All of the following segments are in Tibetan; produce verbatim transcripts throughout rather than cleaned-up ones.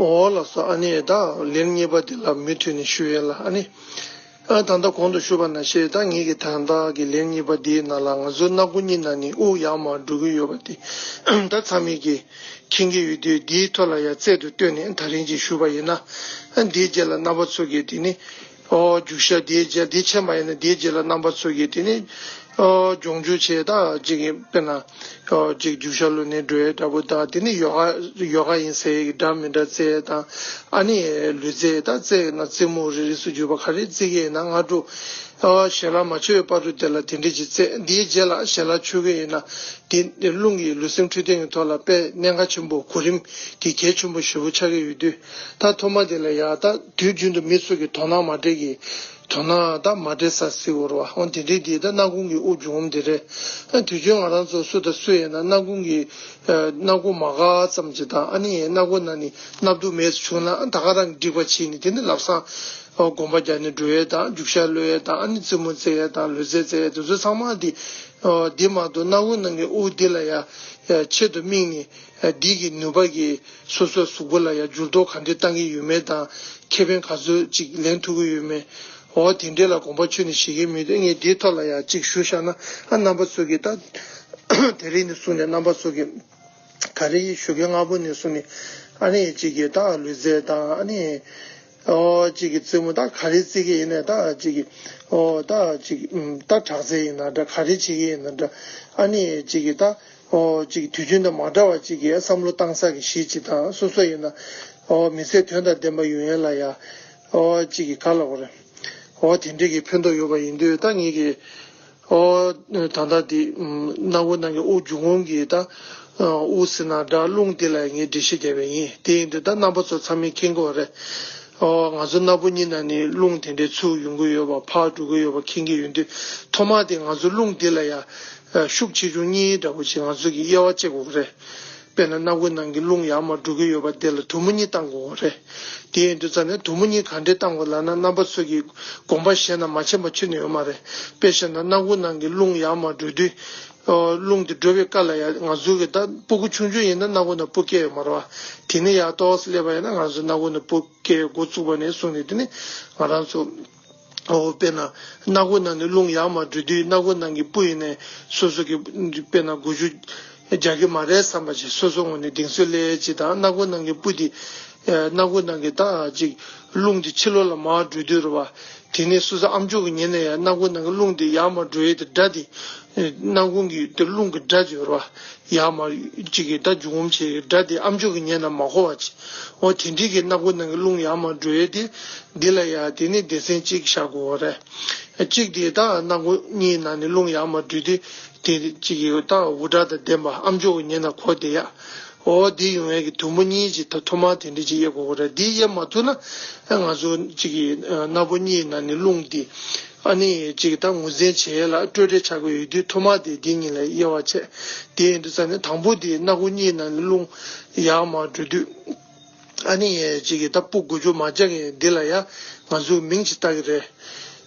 འོ་ལགས་སོ། ཨ་ནི་ད་ལན་གཉིས་པ་འདི་ལ་མུ་མཐུད་ནས་ཞུ་ཡས་ལ། ཨ་ནི་ཨ་ད་ལྟ་གོང་དུ་ཞུས་པ་ནང་བཞིན་ད་ངེད་ཀྱི་ད་ལྟ་གི་ལན་གཉིས་པ་འདིའི་ནང་ལ་ང་ཚོའི་སྣ་ཁུང་གཉིས་ནང་ནས་དབུགས་ཡར་མར་འགྲོ་གི་ཡོད་པ་དེ་ད་ཚང་མས་ཀྱིས་མཁྱེན་གྱི་ཡོད་དུས། འདིའི་ཐོག་ལ་ཡང་རྩལ་དུ་བཏོན་ནས་ད་རིང་ཅིག་ཞུས་པ་ཡིན་ན། ཨ་འདིའི་རྗེས་ལ་རྣམ་པ་ཚོ་གིས་དེ་ནི་ཨོ་རྒྱུག་ཤར། འདིའི་རྗེས་འདི་མཁྱེན་པ་ཡིན་ན། འདིའི་རྗེས་ལ་རྣམ་པ་ཚོ་གིས་དེ་ནི་ཨོ་སྦྱོང་རྒྱུ་བྱས། ད་ཅིག་དཔེར་ན་ཨོ་ཅིག་རྒྱུག་ཤར་ལོག་ནས་འགྲོ་ཡས་འདྲ་པོ་དང་། དེ་ནི་ཡོ་ག་ཡོ་ག་ཡིན་ཟེར་ཡས་ཀྱི་འདྲ་མི་འདྲ་རྩེ་ཡས་དང་། ཨ་ནི་ལུས་རྩལ་ད་རྩེ་ཡས་ན་རྩེད་མོ་རིགས་རིགས་སུ་གྱུར་པ་ག་རེ་རྩེ་གི་ཡིན་ན། སྔ་དྲོ་ཨོ་ཞལ་ལག་མ་མཆོད་པའི་བར་དུ་དེ་ལ་དེ་འདྲས་ཅིག་རྩེ། འདིའི་རྗེས་ལ་ཞལ་ལག་མཆོད་གི་ཡིན་ན། དེ་རླུང་གི་ལུས་སེམས་འཕྲོད་བསྟེན་གྱི་ཐོག་ལ་དཔེ་གནད་འགག་ཆེན་པོ། གོ་རིམ་དེ་གལ་ཆེན་པོ་ཞེ་པོ་ཆགས་ཀྱི་ཡོད་དུས། ད་ཐོག་མ་དེ་ལ་ཡ་ད་དུས་རྒྱུན་དུ་མི་ཚོ་གི་དོ་སྣང་མ་སྤྲད་ཀྱི། དོ་སྣང་ད་མ་སྤྲད་ས་ཟེར་དགོས་རེད་བ། འོ་དེ་འདྲའི་དེ་ད་སྣ་ཁུང་གི་དབུགས་འབྱུང་རྔུབ་དེ་རེད། ཨ་དུས་རྒྱུན་ང་རང་ཚོ་སུ་དང་སུ་ཡིན་ན་སྣ་ཁུང་གི་ཨ་སྣ་ཁུང་མ་འགག་ཙམ་ཅིག་དང་། ཨ་ནི་སྣ་ཁུང་ནང་ནས་སྣབས་སྟུག་མེད་བྱུང་ན། ཨ་ད་ག་རང་གིས་འགྲིག་པ་བྱས་ནས་དེ་ནི་ལམ་སང་ཨ་སྒོམ་པ་རྒྱག་ནས་འགྲོ་ཡས་དང་། རྒྱུག་ཤར་ལོག་ཡས་དང་། ཨ་ནི་རྩེད་མོ་རྩེ་ཡས་དང་། ལུས་རྩལ་རྩེ་ཡས་དེ་ཚོ་ཚང་མ་དེ་ཨ་དེ་མ་གཏོགས་སྣ་ཁུང་ནང་གི་དབུགས་འདི་ལ་ཡ་ཆེད་དུ་དམིགས་ནས། ཨ་འདི་གི་ནུས་པ་གིས་སོ་སོའི་གཟུགས་པོ་ལ་ཡང་འགྱུར་ལྡོག་ག་འདྲས་བཏང་གི་ཡོད་མེད་དང་། ཁེ་ཕན་ག་ཚོད་ཅིག་ལེན་ཐུབ་ཀྱི་ཡོད་མེད། འོ་དེ་འདྲས་ལ་དགོངས་པ་ཁྱོན་ནས་བཞེས་ཀྱི་མི་འདུག། ངས་འདིའི་ཐོག་ལ་ཡང་ཅིག་ཞུ་བཞག་ན། ཨ་རྣམ་པ་ཚོ་གིས་ད་དེ་རིང་ནས་བཟུང་ནས་རྣམ་པ་ཚོ་གིས་ག་རེ་ཞུ་གི། སྔ་པོ་ནས་བཟུང་ནས་ཨ་ནི་ཅིག་གིས་ད་ལུས་རྩལ་དང་། ཨ་ནི་ཨོ་ཅིག་གི་རྩེད་མོ་ད་ག་རེ་རྩེ་གི་ཡིན་ན། ད་ཅིག་གི་ཨོ་ད་ཅིག་ཨུམ་ད་དྲག་རྩལ་ཡིན་ན་འདྲ། ག་རེ་བྱེད་ཀྱི་ཡིན་ན་འདྲ། ཨ་ནི་ཅིག་གི་ད་ཨོ་ཅིག་དུས་རྒྱུན་དང་མ་འདྲ་བ་ཅིག་གི་བསམ་བློ་བཏང་ས་གི་གཞི་ཅིག་དང་། སོ་སོ་ཡིན་ན་ཨོ་མི་ཚེ་དོན་དང་ལྡན་པ་ཡོང་ཡ་ལ་ཡ་ཨོ་ཅིག་གི་ག་ལ་འོ་རེད། ཨོ་དེ་འདྲས་ཀྱི་ཕན་ཐོགས་ཡོད་པ་ཡིན་དུས། ད་ངེད་ཀྱི་ཨོ་ད་ལྟ་དེ་ཨུམ་སྣ་བུག་ནང་གི་དབུགས་འབྱུང་རྔུབ་ཀྱི་ད་ཨ་དབུགས་ཟེར་ན་འདྲ། རླུང་དེ་ལ་ངས་འགྲེལ་བཤད་བརྒྱབ་པ་ཡིན། དེ་ཡིན་དུས་ད་རྣམ་པ་ཚོ་ཚང་མས་མཁྱེན་གྱི་ཡོད་རེད། ཨོ་ང་ཚོ་སྣ་བུག་གཉིས་ནང་ནས་རླུང་དེ་འདྲས་ཚུར་ཡོང་གི་ཡོད་པ། ཕར་འགྲོ་གི་ཡོད་པ་མཁྱེན་གྱི་ཡོད་དུས། ཐོག་མ་དེ་ང་ཚོ་རླུང་དེ་ལ་ཡ་ཨ་ཤུགས་ཆེ་ཆུང་གཉིས་འདྲ་པོ་ཅིག་ང་ཚོ་གིས་དབྱེ་བ་ཕྱེ་དགོས་ཀྱི་རེད། དཔེར་ན་སྣ་བུག་ནང་གི་རླུང་ཡར་མར་འགྲོ་གི་ཡོད་པ་དེ་ལ་དུམ་བུ་གཉིས་བཏང་དགོས་ཀྱི་རེད། དེ་ཡིན་དུས་ཙང་ནས་དུམ་བུ་གཉིས་ག་འདྲས་བཏང་དགོས་ལབ་ན། རྣམ་པ་ཚོ་གིས་དགོངས་པ་བཞེས་ན་མ་མཁྱེན་པ་ཁྱོན་ནས་ཡོད་མ་རེད། དཔེ་བཞག་ན་སྣ་བུག་ནང་གི་རླུང་ཡར་མར་འགྲོ་དུས། ཨོ་རླུང་དེ་འགྲོ་བའི་སྐབས་ལ་ཡ་ང་ཚོ་གི་ད་སྤུ་གུ་ཆུང་ཆུང་ཡིན་ན་སྣ་བུག་ནང་སྤུ་སྐྱེས་ཡོད་མ་རེད་བ། དེ་ནས་ཡར་ཏོག་ཙམ་སླེབས་པ་ཡིན་ན་ང་ཚོ་སྣ་བུག་ནང་སྤུ་སྐྱེས་འགོ་བཙུགས་པ་ནས་བཟུང་ནས། དེ་ནས་ང་རང་ཚོ་ཨོ་དཔེར་ན་སྣ་བུག་ནང་ནས་རླུང་ཡར་མར་འགྲོ་དུས། སྣ་བུག་ནང་གི་སྤུ་ཡིན་ནའི་སོ་སོ་གི་དཔེར་ན་འགུལ་སྐྱོད་རྒྱག་གི་མ་རེད་བསམ་པ་ཞིག་སོ་སོ་ངོས་ནས་གདེང་ཚོད་སླེབས་ཡས་ཅིག་དང་། སྣ་བུག་ནང་གི་སྤུ་དེ་ཨ་སྣ་བུག་ནང་གི་ད་ཅིག་རླུང་དེ་ཕྱི་ལོགས་ལ་མར་འགྲོ་དུས་རེད་བ། དེ་ནས་སོ་སོ་ཨམ་ཅོག་གི་ཉེ་ནས་ཡ་སྣ་བུག་ནང་གི་རླུང་དེ་ཡར་མར་འགྲོ་ཡས་དེ་སྒྲ་དེ། སྣ་བུག་གི་དེ་རླུང་གི་སྒྲ་དེ་ཡོད་རེད་བ། ཡར་མར་ཅིག་གི་ད་འབྱུང་རྔུབ་བྱེད་ཡས་སྒྲ་དེ་ཨམ་ཅོག་གི་ཉེ་ན་མ་གོ་བ་ཅིག། འོ་དེ་འདྲའི་གི་སྣ་བུག་ནང་གི་རླུང་ཡར་མར་འགྲོ་ཡས་དེ། འདི་ལ་ཡ་དེ་ནི་སྡེ་ཚན་གཅིག་བཞག་དགོས་པ་རེད། གཅིག་དེ་ད་སྣ་བུག་གཉིས་ནང་ནས་རླུང་ཡར་མར་འགྲོ་དུས། དེ་གཅིག་གི་ད་འུར་སྒྲ་དང་ལྡན་པ། ཨམ་ཅོག་གི་ཉེ་ན་གོ་བདེ་ཡ། འོ་དེ་ཡོང་ཡས་ཀྱི་དུམ་བུ་གཉིས་ཅིག་ད་ཐོག་མར་དེ་འདྲ་ཅིག་དབྱེ་དགོས་པ་རེད། དེ་དབྱེ་མ་ཐུབ་ན་ང་ཚོ་གཅིག་གི་སྣ་བུག་གཉིས་ནང་ནས་རླུང་དེ་ཨ་ནི་གཅིག་གི་ད་ངོས་འཛིན་བྱེད་ཡས་ལ་སྤྲོས་བྲལ་ཆགས་ཀྱི་ཡོད་དུས། ཐོག་མར་དེ་དེ་གཉིས་ལ་དབྱེ་བ་ཕྱེ། དེ་ཡིན་དུས་ཙང་ནས་དང་པོ་དེ་སྣ་བུག་གཉིས་ནང་ནས་རླུང་ཡར་མར་འགྲོ་དུས། ཨ་ནི་ཅིག་གིས་ད་སྤུ་འགུལ་སྐྱོད་མ་རྒྱག་མཁན་འདི་ལ་ཡ་ང་ཚོས་མིང་ཅིག་བཏགས་ཀྱི་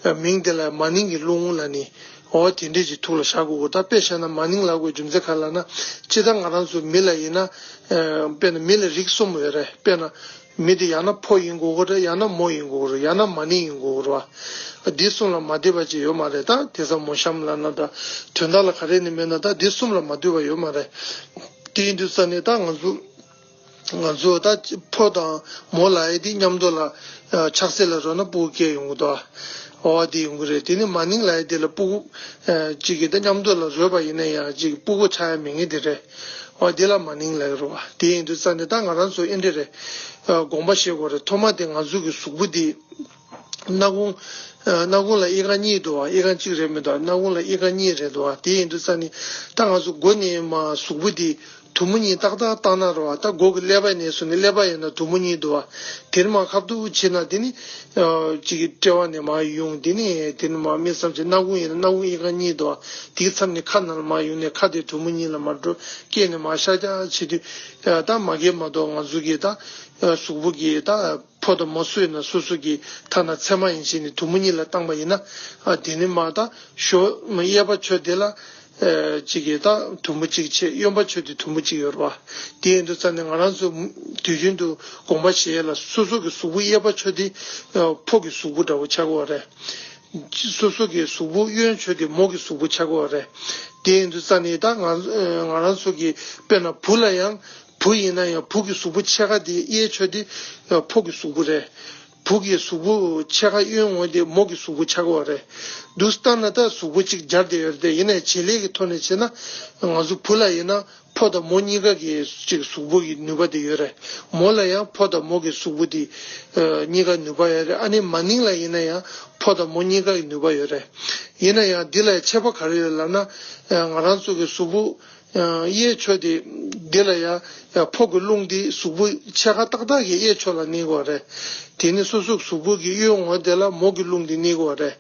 རེད། མིང་དེ་ལ་མ་ནིང་གི་རླུང་ལབ་ནི། འོ་དེ་འདྲས་ཅིག་ཐུགས་ལ་བཞག་དགོས་གོ། ད་དཔེ་བཞག་ན་མ་ནིང་ལབ་དགོས་རྒྱུ་མཚན་ག་རེ་ལབ་ན། སྤྱིར་བཏང་ང་རང་ཚོ་མི་ལ་ཡིན་ན། དཔེར་ན་མི་ལ་རིགས་གསུམ་ཡོད་རེད། དཔེར་ན་མི་དེ་ཡང་ན་ཕོ་ཡིན་དགོས་གོ་རེད། ཡང་ན་མོ་ཡིན་དགོས་གོ་རེད། ཡང་ན་མ་ནིང་ཡིན་དགོས་གོ་རེད་བ། འདི་གསུམ་ལ་མ་འདུས་པ་ཅིག་ཡོད་མ་རེད། ད་དེང་སང་མོ་གཤམ་ལབ་ན་ད་དོན་དག་ལ་ག་རེ་ནི་མེད་ན། ད་འདི་གསུམ་ལ་མ་འདུས་པ་ཡོད་མ་རེད། དེ་ཡིན་དུས་ཙང་ནས་ད་ང་ཚོ། ང་ཚོ་ད་ཕོ་དང་མོ་ལབ་ཡས་དེ་མཉམ་དུ་ལ་ཨ་ཆགས་སྲེད་ལ་རོལ་ན་སྤུ་གུ་སྐྱེ་ཡོང་གི་འདུག། འོ་དེ་ཡོང་གི་རེད། དེ་ནི་མ་ནིང་ལབ་ཡས་དེ་ལ་སྤུ་གུ་ཨ་གཅིག་གིས་ད་མཉམ་དུ་ལ་རོལ་པ་ཡིན་ན་ཡང་གཅིག་སྤུ་གུ་ཆགས་ཡ་མེད་མཁན་དེ་རེད། འོ་དེ་ལ་མ་ནིང་ལབ་ཀྱི་རེད་བ། དེ་ཡིན་དུས་ཙང་ནས་ད་ང་རང་ཚོ་ཨེ་འདྲ་རེད། ཨ་དགོངས་པ་བཞེས་དགོས་རེད། ཐོག་མ་དེ་ང་ཚོ་གི་གཟུགས་པོ་དེ། སྣ་ཁུང་། ཨ་སྣ་ཁུང་ལ་ཨི་ཁུང་གཉིས་འདུག་བ། ཨི་ཁུང་གཅིག་རེད་མི་འདུག། སྣ་ཁུང་ལ་ཨི་ཁུང་གཉིས་རེད་འདུག་བ། དེ་ཡིན་དུས་ཙང་ནི་ད་ང་ཚོ་མགོ་ནས་མར་གཟུགས་པོ་འདི་དུམ་བུ་གཉིས་ཏག་ཏག་བཏང་ན་རེད་བ། ད་མགོ་གི་ཀླད་པ་ནས་བཟུང་ནས་ཀླད་པ་ཡིན་ན་དུམ་བུ་གཉིས་འདུག་བ། དེ་ནས་མར་ཁ་ཐུག་བྱས་ན་དེ་ནི་ཨ་གཅིག་གི་ལྟེ་བ་ནས་མར་ཡོང་། དེ་ནས་དེ་ནས་མར་མི་བསམ་ཅིག་སྣ་ཁུང་ཡིན་ན་སྣ་ཁུང་ཨི་ཁུང་གཉིས་འདུག་བ། དེའི་མཚམས་ནས་ཁ་ནང་ལ་མར་ཡོང་ནས་ཁ་དེ་དུམ་བུ་གཉིས་ལ་མར་འགྲོ། སྐེ་ནས་མར་ཤར་རྒྱག་བྱེད་དུས་ཨ་ད་མ་གི་མ་གཏོགས་ང་ཚོ་གི་ད་ཨ་གཟུགས་པོ་གི་ད། ཕོ་དང་མོ་སུ་ཡིན་ན་སོ་སོ་གི་ཐ་ན་མཚན་མ་ཡིན་ཕྱིན་ནི་དུམ་བུ་གཉིས་ལ་བཏང་པ་ཡིན་ན། ཨ་དེ་ནི་མ་ད་ཞོ་མ་གཡས་པ་ཆོས་དེ་ལ་ ཨ་གཅིག་གིས་ད་དུམ་བུ་གཅིག་བྱས། གཡོན་པ་མཆོག་དེ་དུམ་བུ་གཅིག་ཡོད་རེད་བ། དེ་ཡིན་དུས་ཙང་ནས་ང་རང་ཚོ་དུས་རྒྱུན་དུ་དགོངས་པ་བཞེས་ཡས་ལ་སོ་སོ་གི་གཟུགས་པོ་གཡས་པ་མཆོག་དེ་ཨ་ཕོ་གི་གཟུགས་པོ་འདྲ་བོ་ཆགས་ཀྱི་ཡོད་རེད། སོ་སོ་གི་གཟུགས་པོ་གཡོན་ཕྱོགས་དེ་མོ་གི་གཟུགས་པོ་ཆགས་ཀྱི་ཡོད་རེད། དེ་ཡིན་དུས་ཙང་ནས་ད་ང་ང་རང་ཚོ་གི་དཔེར་ན་བུ་ལ་ཡང་བུ་ཡིན་ན་ཡང་བུ་གི་གཟུགས་པོ་ཕྱེད་ཀ་དེ་གཡས་ཕྱོགས་དེ་ཕོ་གི་གཟུགས་པོ་རེད། བུ་གི་གཟུགས་པོ་ཕྱེད་ཀ་གཡོན་ངོས་དེ་མོ་གི་གཟུགས་པོ་ཆགས་ཀྱི་ཡོད་རེད། འདུག་སེ་བལྟས་ན་ད་གཟུགས་པོ་གཅིག་སྦྱར་བསྡད་ཡོད་རེད་དེ། ཡིན་ནའི་བྱེད་ལས་ཀྱི་ཐོག་ནས་བྱས་ན་ང་ཚོ་བུ་ལ་ཡིན་ན་ཕོ་དང་མོ་གཉིས་ཀ་གི་གཅིག་གཟུགས་པོ་གི་ནུས་པ་དེ་ཡོད་རེད། མོ་ལ་ཡང་ཕོ་དང་མོ་གི་གཟུགས་པོ་དེ་ཨ་གཉིས་ཀ་ནུས་པ་ཡོད་རེད། ཨ་ནི་མ་ནིང་ལ་ཡིན་ན་ཡང་ཕོ་དང་མོ་གཉིས་ཀ་གི་ནུས་པ་ཡོད་རེད། ཡིན་ན་ཡང་འདི་ལ་ཁྱད་པར་ག་རེ་ཡོད་ལབ་ན། ཨ་ང་རང་ཚོ་གི་གཟུགས་པོ་ཨ་གཡས་ཕྱོགས་དེ་འདི་ལ་ཡང་ཕོ་གི་རླུང་དེ་གཟུགས་པོ་ཕྱེད་ཀ་ཏག་ཏག་གི་གཡས་ཕྱོགས་ལ་གནས་ཀྱི་ཡོད་རེད། དེ་ནི་སོ་སོ་གཟུགས་པོ་གི་གཡོན་ངོས་དེ་ལ་མོ་གི་རླུང་དེ་གནས་ཀྱི་ཡོད་རེད།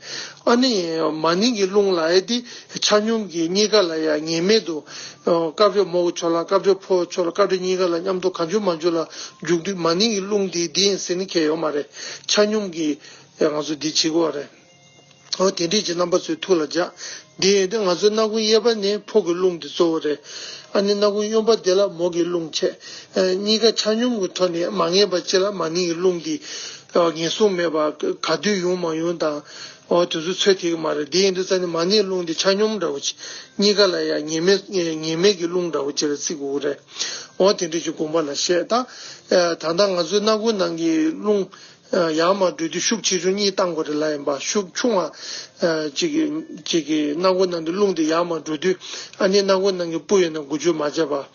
ཨ་ནི་མ་ནིང་གི་རླུང་ལབ་ཡས་དེ་ཆ་སྙོམས་ཀྱི་གཉིས་ཀ་ལ་ཡང་ངེས་མེད་དུ། ཨ་སྐབས་རེ་མོ་གི་ཕྱོགས་ལ་སྐབས་རེ་ཕོ་གི་ཕྱོགས་ལ་སྐབས་རེ་གཉིས་ཀ་ལ་མཉམ་དུ་གང་བྱུང་མང་བྱུང་ལ་འཇུག་དུས་མ་ནིང་གི་རླུང་དེ་འདི་ཡིན་ཟེར་ནི་གང་ཡང་ཡོད་མ་རེད། ཆ་སྙོམས་ཀྱི་ང་ཚོ་འདི་བྱེད་ཀྱི་ཡོད་རེད། འོ་དེ་འདྲས་ཀྱི་རྣམ་པ་ཚོའི་ཐུགས་ལ་འཇགས། འདི་ཡིན་དུས་ང་ཚོའི་སྣ་ཁུང་གཡས་པ་ནས་ཕོ་གི་རླུང་དེ་གཙོ་བོ་རེད། ཨ་ནི་སྣ་ཁུང་གཡོན་པ་དེ་ལ་མོ་གི་རླུང་བྱས། ཨ་གཉིས་ཀ་ཆ་སྙོམས་ཀྱི་ཐོག་ནས་མ་ངེས་པ་ཅིག་ལ་མ་ནིང་གི་རླུང་དེ་ཨ་ངེས་བཟུང་མེད་པ་ག་དུས་ཡོང་མ་ཡོང་དང་། འོ་དེ་ཚོ་ཚོད་ཐིག་གི་མ་རེད། འདི་ཡིན་དུས་ཙང་ནས་མ་ནིང་གི་རླུང་དེ་ཆ་སྙོམས་འདྲ་བོ་ཅིག་གཉིས་ཀ་ལ་ཡང་ངེས་མེད་ངེས་མེད་ཀྱི་རླུང་འདྲ་བོ་ཅིག་ལ་བརྩི་དགོས་ཀྱི་རེད། འོ་དེ་འདྲས་ཀྱི་དགོངས་པ་ལ་བཤད་ད། ཨ་ད་ལྟ་ང་ཚོའི་སྣ་ཁུང་ནང་གི་རླུང་ཡར་མར་འགྲོ་དུས་ཤུགས་ཆེ་ཆུང་གཉིས་བཏང་དགོས་རེད་ལབ་ཡིན་པ། ཤུགས་ཆུང་བ་ཅིག་གིས་ཅིག་གིས་སྣ་ཁུང་ནང་དུ་རླུང་དེ་ཡར་མར་འགྲོ་དུས། ཨ་ནི་སྣ་ཁུང་ནང་གི་སྤུ་ཡོད་ན་འགུལ་སྐྱོད་མ་བྱས་པ།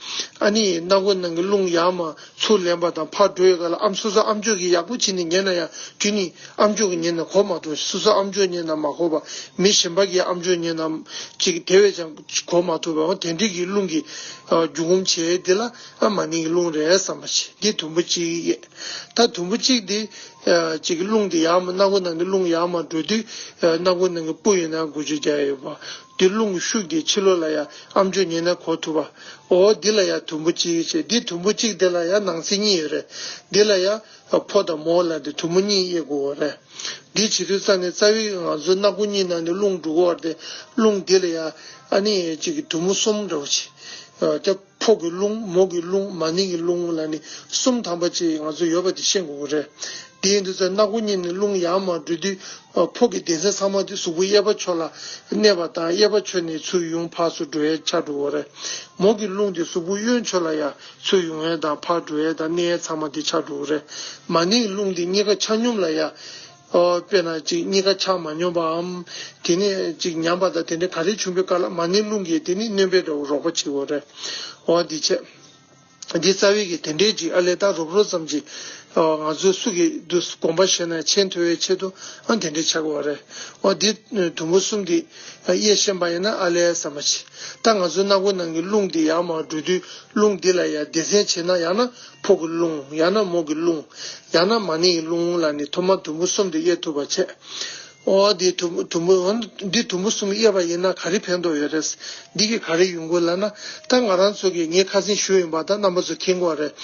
ཨ་ནི་སྣ་ཁུང་ནང་གི་རླུང་ཡར་མར་ཚུར་ལེན་པ་དང་ཕར་འགྲོ་ཡས་སྐབས་ལ་ཨམ་སོ་སོ་ཨམ་ཅོག་གིས་ཡག་པོ་བྱས་ནས་ཉན་ན་ཡང་དེ་ནི་ཨམ་ཅོག་གིས་ཉན་ན་གོ་མ་ཐུབ། སོ་སོ་ཨམ་ཅོག་ཉན་ན་མ་གོ་བ། མི་གཞན་པ་གིས་ཨམ་ཅོག་ཉན་ན་ཅིག་དེ་བས་ཀྱང་གོ་མ་ཐུབ་པ། འོ་དེ་འདྲས་ཀྱི་རླུང་གི་ཨ་འཇུག་སྒོམ་བྱས་དེ་ལ་ཨ་མ་ནིང་གི་རླུང་རེད་བསམ་པ་བྱེད། འདི་དུམ་བུ་གཅིག་ཡས། ད་དུམ་བུ་གཅིག་འདི་ཨ་ཅིག་གི་རླུང་འདི་ཡར་མར་སྣ་ཁུང་ནང་གི་རླུང་ཡར་མར་འགྲོ་དུས། ཨ་སྣ་ཁུང་ནང་གི་སྤུ་ཡིན་ན་འགུལ་སྐྱོད་རྒྱག་ཡོད་པ། འདི་རླུང་གི་ཤུགས་འདི་ཕྱི་ལོགས་ལ་ཡང་ཨམ་ཅོག་ཉན་ན་གོ་ཐུབ་པ། འོ་འདི་ལ་ཡང་དུམ་བུ་གཅིག་བྱས། འདི་དུམ་བུ་གཅིག་དེ་ལ་ཡང་ནང་གསེས་གཉིས་ཡོད་རེད། འདི་ལ་ཡང་ཕོ་དང་མོ་ལ་འདི་དུམ་བུ་གཉིས་དབྱེ་དགོས་པ་རེད། འདི་བྱེད་དུས་ཙང་ནས་རྩ་བའི་ང་ཚོ་སྣ་ཁུང་གཉིས་ནང་ནས་རླུང་འགྲོ་གི་ཡོད་རེད་དེ། རླུང་འདི་ལ་ཡང་ཨ་ནི་གཅིག་གི་དུམ་བུ་གསུམ་འདྲ་བོ་བྱས། ཨ་ད་ཕོ་གི་རླུང་། མོ་གི་རླུང་། མ་ནིང་གི་རླུང་ལ་ནི་གསུམ་ཐམ་པ་ཅིག་ང་ཚོ་ཡོད་པ་དེ་ཤེས་དགོས་ཀྱི་རེད། དེ་ཡིན་དུས་ཙང་སྣ་ཁུང་གཉིས་ནས་རླུང་ཡར་མར་འགྲོ་དུས། ཨ་ཕོ་གི་སྡེ་ཚན་ཚང་མ་དེ་གཟུགས་པོ་གཡས་པ་ཕྱོགས་ལ་གནས་པ་དང་། གཡས་པ་ཕྱོགས་ནས་ཚུར་ཡོང་ཕར་ཚུར་འགྲོ་ཡས་ཆགས་འགྲོ་གི་རེད། མོ་གི་རླུང་དེ་གཟུགས་པོ་གཡོན་ཕྱོགས་ལ་ཡར་ཚུར་ཡོང་ཡས་དང་ཕར་འགྲོ་ཡས་དང་གནས་ཡས་ཚང་མ་དེ་ཆགས་འགྲོ་གི་རེད། མ་ནིང་གི་རླུང་དེ་གཉིས་ཀ་ཆ་སྙོམས་ལ་ཡར། ཨོ་དཔེར་ན་ཅིག་གཉིས་ཀ་ཆ་མ་སྙོམས་པའམ། དེ་ནས་ཅིག་ཉམས་པ་དང་དེ་འདྲ་ག་རེ་བྱུང་བའི་སྐབས་ལ་མ་ནིང་རླུང་གིས་དེ་ནི་སྣོན་པའི་འདྲ་བོ་རོགས་པ་བྱེད་དགོས་རེད། འོ་འདི་བྱས། འདི་རྩ་བའི་གི་དེ་འདྲའི་ཅིག་ཨ་ལས་ད་རོབ་རོབ་ཙམ་ཅིག་ཨ་ང་ཚོས་སུ་གི་འདུ་དགོངས་པ་བཞེས་ན་མཁྱེན་ཐུབ་པའི་ཆེད་དུ་ཨ་དེ་འདྲའི་ཆགས་དགོས་རེད། འོ་འདི་དུམ་བུ་གསུམ་འདི་དབྱེ་ཤེས་པ་ཡིན་ན་ཨ་ལས་བསམ་པ་ཅིག་ད་ང་ཚོའི་སྣ་ཁུང་ནང་གི་རླུང་འདི་ཡར་མར་འགྲོ་དུས། རླུང་འདི་ལ་ཡང་སྡེ་ཚན་བྱས་ན། ཡང་ན་ཕོ་གི་རླུང་། ཡང་ན་མོ་གི་རླུང་། ཡང་ན་མ་ནིང་གི་རླུང་ལ་ནི་ཐོག་མར་དུམ་བུ་གསུམ་དུ་དབྱེ་ཐུབ་པ་བྱས། འོ་འདི་དུམ་བུ་དུམ་བུ་འོ་འདི་དུམ་བུ་གསུམ་དབྱེ་བ་ཡིན་ན་ག་རེ་ཕན་ཐོགས་ཡོད་རེད། འདི་གི་ག་རེ་ཡོང་གི་ལབ་ན། ད་ང་རང་ཚོ་གི་ངས་ཁ་སང་ཞུས་ཡིན་པ། ད་རྣམ་པ་ཚོ་མཁྱེན་གྱི་རེད།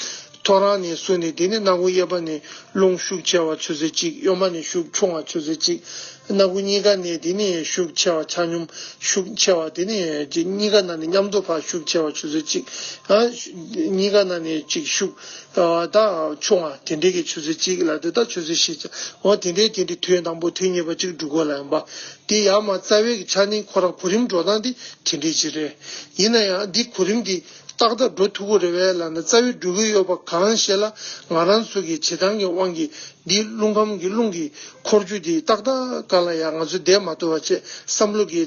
ཐོ་རངས་ནས་བཟུང་ནས། དེ་ནས་སྣ་ཁུང་གཡས་པ་ནས་རླུང་ཤུགས་ཆེ་བ་ཆུ་ཚོད་གཅིག་གཡོན་མ་ནས་ཤུགས་ཆུང་བ་ཆུ་ཚོད་གཅིག་སྣ་ཁུང་གཉིས་ཀ་ནས་དེ་ནས་ཤུགས་ཆེ་བ་ཆ་སྙོམས་ཤུགས་ཆེ་བ། དེ་ནས་གཉིས་ཀ་ནང་ནས་མཉམ་དུ་ཕར་ཤུགས་ཆེ་བ་ཆུ་ཚོད་གཅིག་ཨ་གཉིས་ཀ་ནང་ནས་གཅིག་ཤུགས་ཨ་ད་ཆུང་བ་དེ་འདྲའི་གི་ཆུ་ཚོད་གཅིག་ལ་དེ་ད་ཆུ་ཚོད་བཞི་ཆ། འོ་དེ་འདྲའི་དེ་འདྲའི་དུས་དང་པོ་དུས་གཉིས་པ་གཅིག་འགྲོ་གི་ལ་ཡིན་པ། དེ་ཡར་མར་རྩ་བའི་གི་ཆ་ནི་ཁོ་རང་གོ་རིམ་འགྲོ་སྟངས་དེ་དེ་འདྲའི་ཅིག་རེད། ཡིན་ན་ཡང་འདི་གོ་རིམ་འདི་ཏག་ཏག་འགྲོ་ཐུབ་ཀྱི་རེད་པས་ལབ་ན། རྩ་བའི་འགྲོ་གི་ཡོད་པ་གང་ཞེ་ལ། ང་རང་ཚོ་གི་བྱེད་སྟངས་ཀྱི་དབང་གིས་འདི་རླུང་ཁམས་ཀྱི་རླུང་གི་འཁོར་རྒྱུག་འདི་ཏག་ཏག་སྒང་ལ་ཡང་ང་ཚོ་བསྡད་མ་ཐུབ་པ་བྱས། བསམ་བློ་གི་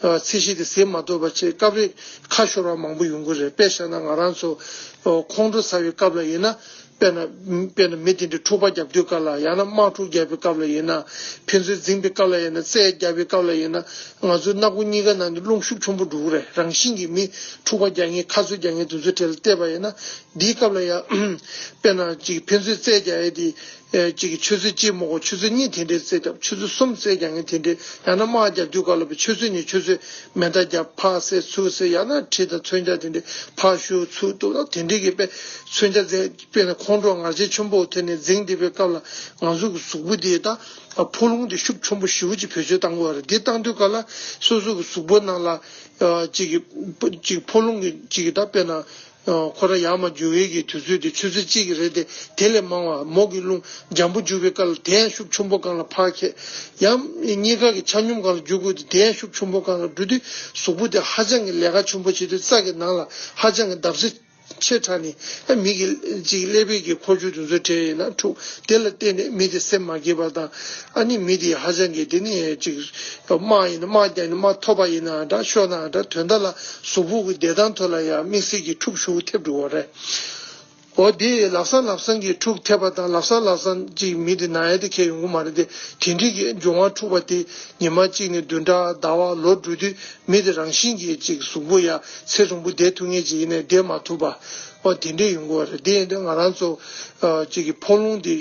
ཨ་ཚད་གཞི་དེ་ཟིན་མ་ཐུབ་པ་བྱས། སྐབས་རེ་ཁ་ཤོར་བ་མང་པོ་ཡོང་གི་རེད། དཔེ་བཞག་ན་ང་རང་ཚོ་ཨ་ཁོང་ཁྲོ་ཟ་བའི་སྐབས་ལ་ཡིན་ན། དཔེར་ན་དཔེར་ན་མི་དེ་འདྲའི་འཁྲུག་པ་རྒྱག་དུས་སྐབས་ལ། ཡང་ན་དམག་འཁྲུག་རྒྱག་པའི་སྐབས་ལ་ཡིན་ན། ཕན་ཚུན་འཛིང་པའི་སྐབས་ལ་ཡིན་ན། རྩོད་རྒྱག་པའི་སྐབས་ལ་ཡིན་ན། ང་ཚོའི་སྣ་ཁུང་གཉིས་ཀ་ནང་ནས་རླུང་ཤུགས་ཆེན་པོ་འགྲོ་གི་རེད། རང་བཞིན་གྱིས་མི་འཁྲུག་པ་རྒྱག་མཁན་ཁ་རྩོད་རྒྱག་མཁན་དེ་ཚོའི་གྲས་ལ་བལྟས་པ་ཡིན་ན། འདིའི་སྐབས་ལ་ཡང་དཔེར་ན་ཅིག་ཕན་ཚུན་རྩོད་རྒྱག་ཡས་དེ་ ཨེ་གཅིག་གི་ཆུ་ཚོད་གཅིག་མ་གཏོགས་ཆུ་ཚོད་གཉིས་དེ་འདྲའི་རྩེད་རྒྱབ། ཆུ་ཚོད་གསུམ་རྩེད་རྒྱག་མཁན་དེ་འདྲའི། ཡང་ན་དམག་རྒྱག་དུས་སྐབས་ལ་ཆུ་ཚོད་ནས་ཆུ་ཚོད་མེ་མདའ་རྒྱབ། ཕར་བསད་ཚུར་བསད། ཡང་ན་གྲི་དང་མཚོན་ཆ་དེ་འདྲའི་ཕར་གཞུ་ཚུར་གཏུབ་ལ་དེ་འདྲའི་གི་དཔེ་མཚོན་ཆ་རྩེད། དཔེར་ན་ཁོང་ཁྲོ་ངར་ཆེ་ཆེན་པོ་དེ་ནས་འཛིང་བསྡད་པའི་སྐབས་ལ་ང་ཚོ་གི་གཟུགས་པོ་དེ་ད་ཕོ་རླུང་དེ་ཤུགས་ཆེན་པོ་ཞེ་པོ་ཅིག་བེད་སྤྱོད་བཏང་གི་ཡོད་རེད། འདི་བཏང་དུས་སྐབས་ལ་སོ་སོ་གི་གཟུགས་པོ་ནང་ལ་ཨ་གཅིག་གི་གཅིག་ཕོ་རླུང་གི་གཅིག་གི་ད་དཔེར་ན། ཁོ་རང་ཡར་མར་རྒྱུག་ཡས་ཀྱི་དུས་ཚོད་དེ་ཆུ་ཚོད་གཅིག་གི་རེད་དེ། དེ་ལས་མང་བ་མོ་གི་རླུང་འཇམ་པོ་རྒྱུག་པའི་སྐབས་ལ་དེ་ཡང་ཤུགས་ཆེན་པོ་སྒང་ལ་ཕར་ཁྱེར། ཡང་གཉིས་ཀ་གི་ཆ་སྙོམས་སྒང་ལ་རྒྱུག་དགོས་དུས་དེ་ཡང་ཤུགས་ཆེན་པོ་སྒང་ལ་འགྲོ་དུས་གཟུགས་པོ་དེ་ཧ་ཅང་གི་ལས་ཀ་ཆེན་པོ་བྱེད་དུས་རྩ་གི་ནང་ལ་ཧ་ཅང་གི་བརྡབ་གསིག་ཆེ་དྲགས་ནས། ཨ་མི་གི་ཅིག་ཀླད་པའི་གི་འཁོར་སྐྱོད་དེ་ཚོ་འཕྲད་ཡིན་ན་འཁྲུག་དེ་ལ་བརྟེན་ནས་མི་དེ་སེམས་མ་སྐྱིད་པ་དང་། ཨ་ནི་མི་དེ་ཧ་ཅང་གི་དེ་ནི་ཅིག་དམག་ཡིན་ན་དམག་རྒྱག་ནས་དམག་ཐོབ་པ་ཡིན་ན་འདྲ་ཤོར་ན་འདྲ། དོན་དག་ལ་གཟུགས་པོ་གི་བདེ་ཐང་ཐོག་ལ་ཡང་དམིགས་བསལ་གྱི་འཁྲུག་ཤུགས་ཐེབས་འགྲོ་བ་རེད། འོ་དེ་ལབ་སང་ལབ་སང་གི་འཁྲུག་ཐེབས་པ་དང་། ལབ་སང་ལབ་སང་ཅིག་མི་དེ་ན་ཡ་དེ་ཁྱེར་ཡོང་གི་མ་རེད་དེ། དེ་འདྲའི་གི་འབྱུང་བ་འཁྲུག་པ་དེ་ཉི་མ་གཅིག་ནས་བདུན་ཕྲག་ཟླ་བ་ལོ་འགྲོ་དུས་མི་དེ་རང་བཞིན་གྱིས་ཅིག་གཟུགས་པོ་ཡ་ཚེ་རིང་པོ་བསྡད་ཐུབ་མཁན་ཅིག་ཡིན་ནའི་བསྡད་མ་ཐུབ་པ། འོ་དེ་འདྲས་ཡོང་གི་ཡོད་རེད། དེ་ཡིན་དུས་ང་རང་ཚོ་ཨ་ཅིག་གི་ཕོ་རླུང་དེ་